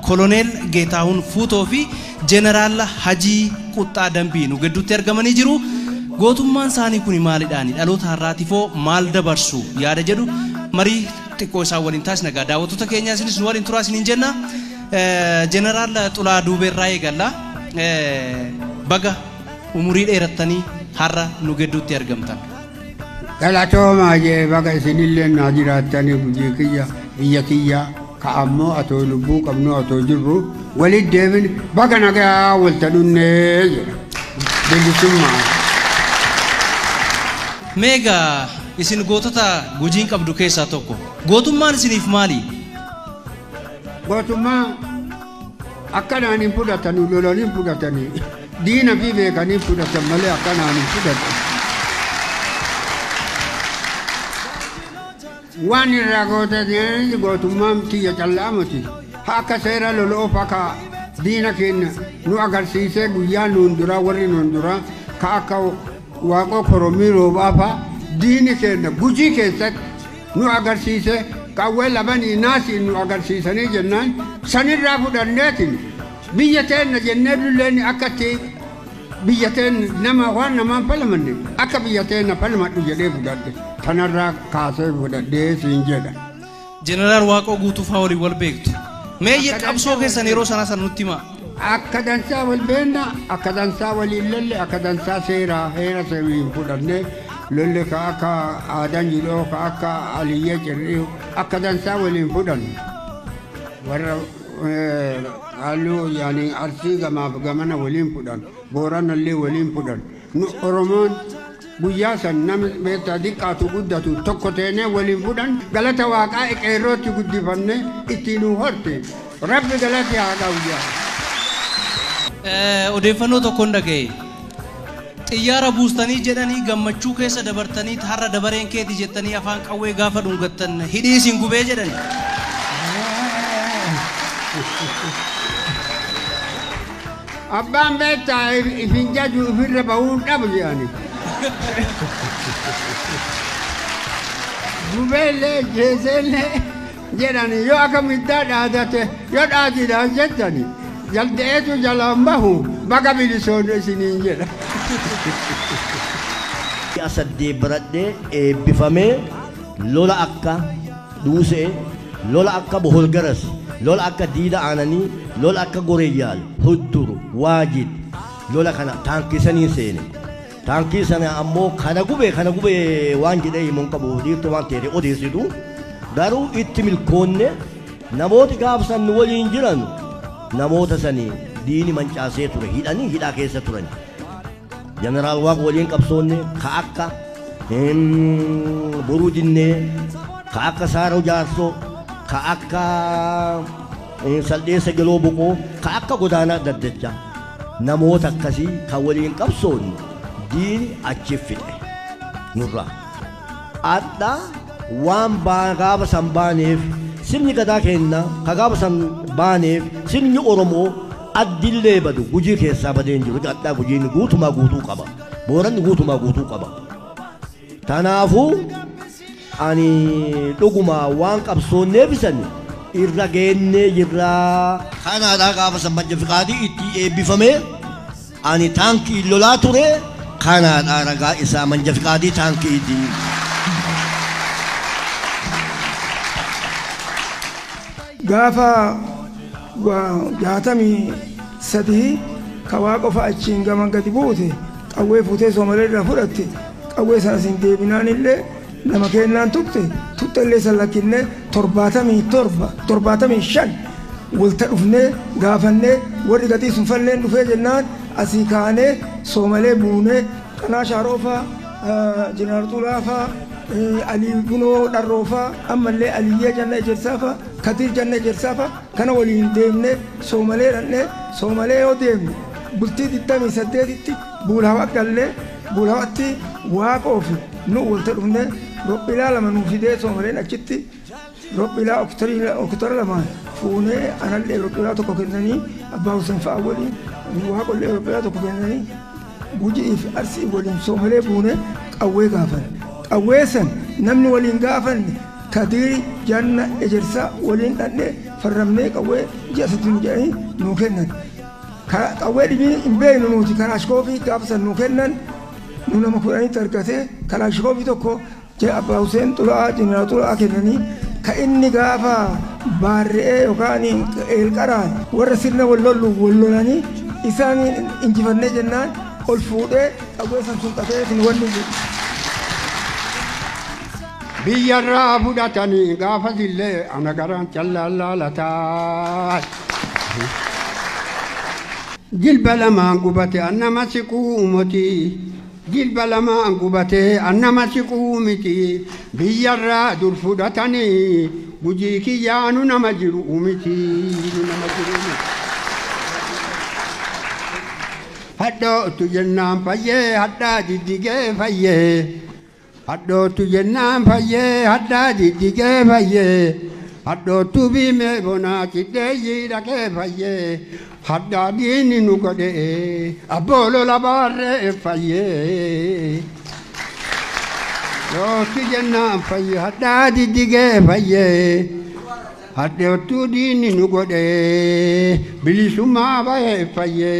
Koloneel Geetahuun Fuutoo fi Jeneraal Hajii Quxxaa Dambii nu gidduutti argamanii jiru. Gootummaan isaanii kun maalidhaani? Dhaloota har'aatiifoo maal dabarsu yaada jedhu marii xiqqoo isaan waliin taasisna. Egaa daawwattoota keenya isinis nu waliin turaa isiniin jenna. Jeneraal Xulaa Duubeerraa eegalla. Baga umurii dheerattanii har'a nu gidduutti argamtan. Galatoomaa jee baga isinillee naa jiraattanii biyya kiyya biyya kiyya ka ammoo atoo lubbuu qabnu atoo jirru walit deebin baga nagaa walta dhunnee jedha. Bilisummaa. Meegaa isin gootota Gujiin qabdu keessaa tokko. Gootummaan isiniif maali? Gootummaa akkanaan hin fudhatanii lolanii hin fudhatanii diina fi beekanii fudhatan malee akkanaan hin fudhatan. Waan irraa gootan gootummaan tiyya callaa miti. Haa akka seera loloof akka diina keenya nu agarsiisee guyyaa nuun duraa warri nuun duraa ka akka waaqoo korommii roobaa fa'a diini keenya Gujii keessatti nu agarsiisee qawwee lamanii naasiin nu agarsiisanii jennaan sanirraa fudhanneetiin biyya teenna jennee lulleen akka itti biyya teenna nama waan namaan falmanne akka biyya teenna falmadhu jedhee fudhadhe tanarraa kaasee fudhadhee siin jedha. Jeneraal Waaqoo Guutuu fa'aa waliin wal beektu. Mee qabsoo keessan yeroo sanaa sana nutti himaa. Akka dansaa wal beenna, akka dansaa waliin lolle, akka dansaa seeraa heera seeriin fudhannee lolle ka akka aadaan jiloo ka akka aliyyee cirrii akka dansaa waliin fudhannu. Warra halluu yaani arsii gamaaf gamana waliin fudhan, booranallee waliin fudhan. Nu Oromoon guyyaa san nama beektaa xiqqaatu guddatu tokko teenee waliin fudhan galata waaqaa qeerrootti guddifannee ittiin nu horte. Rabbi galati haa qabu jaa. Odeeffannoo tokkoon dhaga'e. Xiyyaara buustanii jedhanii gammachuu keessa dabartanii har'a dabareen keeti jettanii afaan qawwee gaafa dhungattan hidhii isin gubee jedhani. Abbaan beektaa ifin jaju ifirra bahuun dhabu jedhani. Gubeellee jeeseellee jedhani yoo akka middaa dhaadate yoo dhaatiidhaan jettani jaldeetu jalaan bahu baga bilisoon isiniin jedha. Ji'a 8 baradhee eebbifamee lola akka Dhuusee, lola akka Boholgaras, lola akka Diida Aananii, lola akka Goreeyyaal, Hudduru, Waajid, lola kana taankii saniin seene. Taankii sana ammoo kana gube kana gube waan jedhee himu hin qabu dhiirtuu waan ta'eef odeessitu. Garuu itti milkoonne namooti gaaf san nu waliin jiran namoota sanii diini mancaasee ture hidhanii hidhaa keessa turan. Jeneraal Waaqoo waliin qabsoonne ka akka Boruu Dinnee, ka akka Saaroo Jaarsoo, ka akka Saldeessa Geloo Boqoo, ka akka Godaanaa Daddachaa namoota akkasii kan waliin qabsoonne diini achi fixe nurraa. Adha waan gaafa san baaneef sirni gadaa keenya ka gaafa san baaneef sirni Oromoo addillee badu Gujii keessaa badee hin jiru. Adhaa Gujiin guutumaa guutuu qaba. Booranni guutumaa guutuu qaba. Tanaafuu ani dhuguma waan qabsoonneef isan irra geennee jirraa. Kanaadhaa gaafa san manja fiqaadii itti eebbifamee ani taankii lolaa ture kanaadhaa ragaa isaa manja fiqaadii taankii itti. Gaafa 63 ka Waaqoo fa'a achiin gama gadi buute qawwee fuutee Soomalee irraa fudhatte qawwee sana siin deebinaan illee nama kennaan tuqxe tuqxe illee san lakkinnee 77 75 walta dhufnee gaafannee warri gatii sun falleen dhufee jennaan asii kaanee Soomalee buunee Qanaa Shaaroo fa'a Jeneraal Xulaa fa'a Alii Bunoo Dharroo fa'a ammallee Aliyyee Janna Ejersaa fa'a Kadiir Janna Ejersaa fa'a kana waliin deemnee Soomalee dhaqnee Soomalee yoo deemne bultii 28tti Buulhawa gallee Buulhawatti Waaqoo fi nu walta dhufnee rophilaa lama nuu fidee Soomaleen achitti rophilaa oktara lamaan fuunee anallee rophilaa tokko kennanii Abbaa Hussein fa'a waliin Waaqollee rophilaa tokko kennanii Gujii fi Arsii waliin Soomalee buunee qawwee gaafanne. Qawwee san namni waliin gaafanne Kadiir Janna Ejersaa waliin dhaqnee Farramnee qawwee ji'a sadi nu jedhanii nuu kennan. Qawwee dhibii hin beeknu nuti kalaashkoofii gaafa san nuu kennan nu nama 10tti argatee kalaashkoofii tokko Abbaa Huseen Xula'aa Jeneraal Xula'aa kennanii ka inni gaafa baarre'ee yookaan eelqaraan warra sirna wal lollu wal lolanii isaan injifannee jennaan ol fuudhee qawwee san sunqatee isin wanni Biyyarraa fudhatanii gaafas illee ana garaan callaan laalataa. Jilba lamaan gubate annama siquu miti. Jilba lamaan gubate annama siquu miti. Biyyarraa dur fudhatanii Gujii kiyyaanu nama jiru miti. Nama jiru miti. Hadhootu jennaan fayyee hadhaa diddigee fayyee. Hadhootu jennaan fayyee hadhaa diddigee fayyee. Hadhootu biimee bonaa cidheeyyii dhaqee fayyee. Hadhaa diinni nu godhee abboolola baarree fayyee. Hadhootu jennaan fayyee hadhaa diddigee fayyee. Hadhootu diinni nu godhee bilisummaa bahee fayyee.